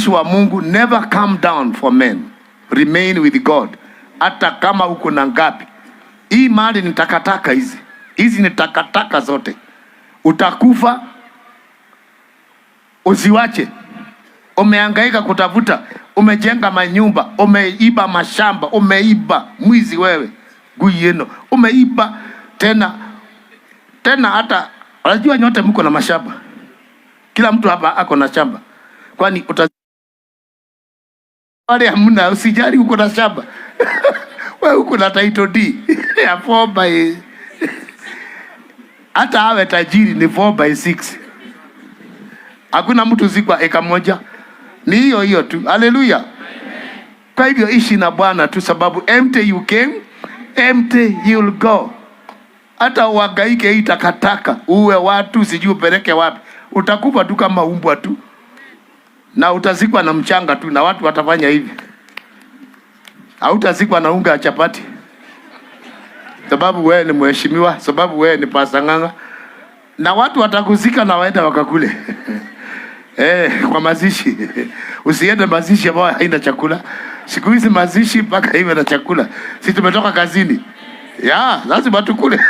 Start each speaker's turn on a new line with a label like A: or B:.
A: Mtumishi wa Mungu, never come down for men, remain with God. Hata kama uko na ngapi, hii mali ni takataka, hizi hizi ni takataka zote. Utakufa, usiwache. Umehangaika kutafuta, umejenga manyumba, umeiba mashamba, umeiba, mwizi wewe, guyeno, umeiba tena tena. Hata unajua nyote mko na mashamba, kila mtu hapa ako na shamba, kwani uta wale hamna, usijali, uko na shamba wewe uko na title deed ya 4 by, hata awe tajiri ni 4 by 6. Hakuna mtu zikwa eka moja, ni hiyo hiyo tu. Haleluya! Kwa hivyo ishi na Bwana tu, sababu empty you came, empty you'll go. Hata uhangaike hii takataka, uwe watu sijui upeleke wapi, utakufa tu kama umbwa tu, na utazikwa na mchanga tu, na watu watafanya hivi. Hautazikwa na unga ya chapati, sababu wewe ni mheshimiwa, sababu wewe ni Pastor Ng'ang'a, na watu watakuzika na waenda wakakule. Kwa mazishi. Usiende mazishi ambayo haina chakula. Siku hizi mazishi mpaka iwe na chakula. Si tumetoka kazini? Ya, lazima tukule.